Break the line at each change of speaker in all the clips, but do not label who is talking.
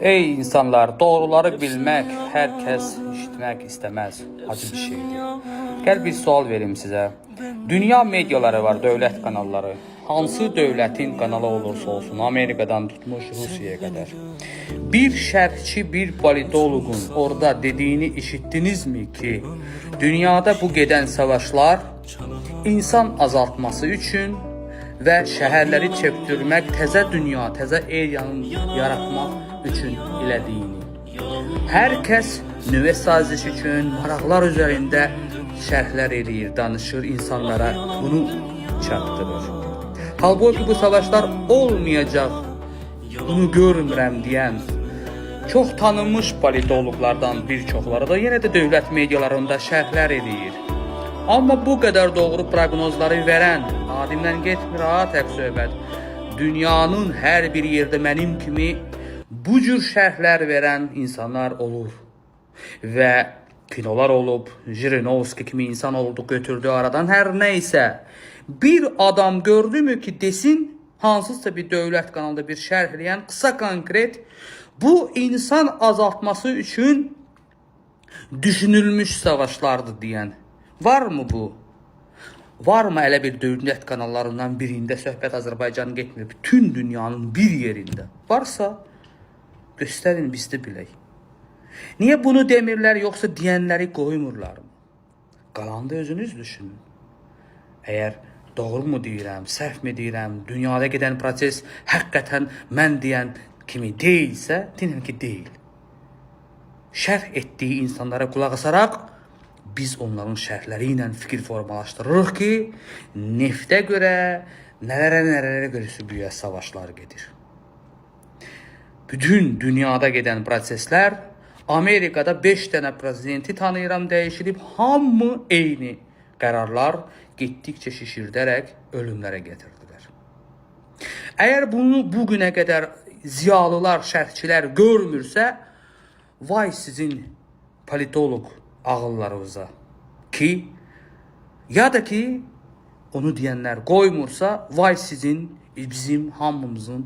Ey insanlar, doğruları bilmək hər kəs eşitmək istəməz. Acı bir şeydir. Gəl bir sual verim sizə. Dünya mediaları var, dövlət kanalları. Hansı dövlətin kanalı olursa olsun, Amerikadan tutmuş Rusiyaya qədər. Bir şərhçi, bir politoloqun orada dediyini eşitdinizmi ki, dünyada bu gedən savaşlar insan azaltması üçün və şəhərləri çöktürmək, təzə dünya, təzə eriyanın yaratmaq üçün elədiyini. Hər kəs nüvə sazişi üçün maraqlar üzərində şərhlər eləyir, danışır, insanlara bunu çatdırır. Halbuki bu savaşlar olmayacaq, bunu görmürəm deyən çox tanınmış politoloqlardan bir çoxları da yenə də dövlət medialarında şərhlər eləyir. Amma bu qədər doğru proqnozları verən adimdən getmir ha tək söhbət. Dünyanın hər bir yerdə mənim kimi bu cür şərhlər verən insanlar olur. Və kinolar olub, Jirinovski kimi insan oldu, götürdü aradan hər nə isə. Bir adam gördü mü ki desin, hansısa bir dövlət kanalında bir şərh eləyən qısa konkret bu insan azaltması üçün düşünülmüş savaşlardır deyən. Var mı bu? Var mı elə bir dövlət kanallarından birində söhbət Azərbaycan getmir, bütün dünyanın bir yerində? Varsa göstərin biz də bilək. Niyə bunu demirlər, yoxsa deyənləri qoymurlar mı? Qalanı da özünüz düşünün. Əgər doğru mu deyirəm, səhv mi deyirəm, dünyada gedən proses həqiqətən mən deyən kimi deyilsə, deyirəm ki, deyil. Şərh etdiyi insanlara qulaq asaraq biz onların şərhləri ilə fikir formalaşdırırıq ki, neftə görə nələrə nələrə görə böyük savaşlar gedir. Bütün dünyada gedən proseslər Amerikada 5 dənə prezidenti tanıyıram dəyişilib, hamı eyni qərarlar getdikcə şişirdərək ölümlərə gətirdilər. Əgər bunu bu günə qədər ziyalılar, şərhçilər görmürsə, vay sizin politoloq ağıllarınıza ki, ya da ki onu deyənlər qoymursa, vay sizin, bizim hamımızın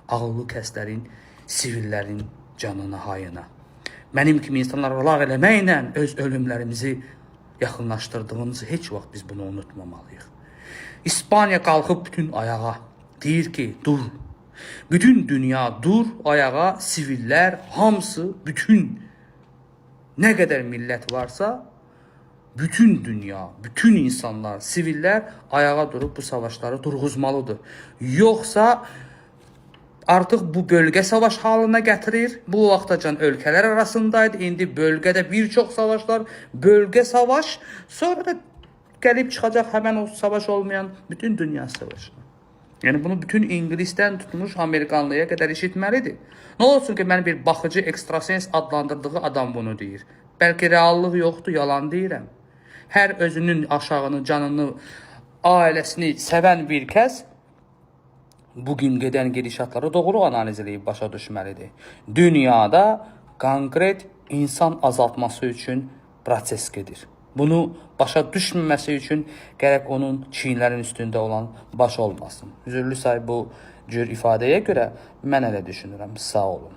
ağıllı kəslərin, sivillərin canına hayına. Mənim kimi insanlara lağ eləməklə öz ölümlərimizi yaxınlaşdırdığınızı heç vaxt biz bunu unutmamalıyıq. İspaniya qalxıb bütün ayağa deyir ki, dur. Bütün dünya dur ayağa, sivillər hamısı bütün nə qədər millət varsa, bütün dünya, bütün insanlar, sivillər ayağa durub bu savaşları durğuzmalıdır. Yoxsa artıq bu bölgə savaş halına gətirir. Bu vaxtacan ölkələr arasındaydı. İndi bölgədə bir çox savaşlar, bölgə savaş, sonra da gəlib çıxacaq həmən o savaş olmayan bütün dünya savaşına. Yəni bunu bütün İngilisdən tutmuş Amerikanlıya qədər eşitməlidir. Nə olsun ki, mən bir baxıcı ekstrasens adlandırdığı adam bunu deyir. Bəlkə reallıq yoxdur, yalan deyirəm. Hər özünün aşağını, canını, ailəsini sevən bir kəs bugün gedən gedişatları doğru analiz eləyib başa düşməlidir. Dünyada konkret insan azaltması üçün proses gedir. Bunu başa düşməməsi üçün gərək onun çiyinlərin üstündə olan baş olmasın. Üzürlü say bu cür ifadəyə görə mən elə düşünürəm. Sağ olun.